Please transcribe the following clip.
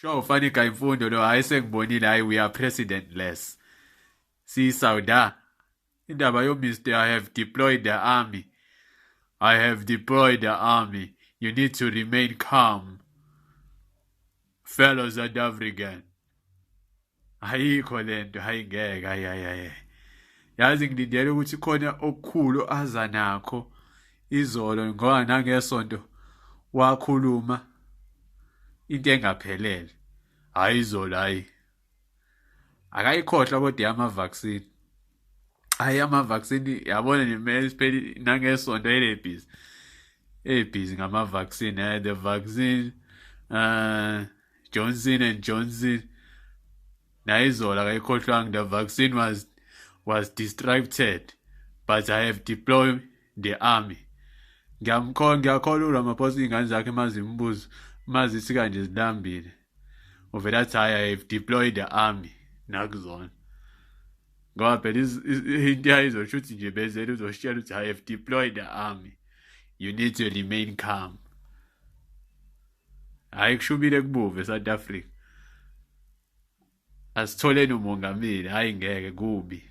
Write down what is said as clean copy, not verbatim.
Sho ufana igayimfundo lo, hayi sengibonile, hayi we are presidentless. Siyisawuda. Indaba yo Mr. I have deployed the army. I have deployed the army. You need to remain calm. Fellow South African. Ayikho lento, hayi ngeke, hayi hayi hayi. Yazi ngilindele ukuthi khona okukhulu aza nakho izolo ngoba nangesonto wakhuluma into engaphelele. Hayi izolo hayi. Akayikhohlwa kodwa ama-vaccine. Hayi ama-vaccine yabona nje sipheli nangesonto elebhizi. Ebhizi ngama-vaccine, the vaccine Johnson and Johnson. Nayizolo akayikhohlwanga, the vaccine was distributed but I have deployed the army. Ngiyamkholwa, ngiyakholwa uRamaphosa iy'ngane zakhe mazimbuzo mazithi kanje zilambile. Uvela athi hayi I have deployed the army nakuzona. Ngoba phela into yayizosho ukuthi nje bezele uzositshela ukuthi I have deployed the army. You need to remain calm. Hayi kushubile kubuve eSouth Africa. Asitholeni umongameli, hayi ngeke kubi.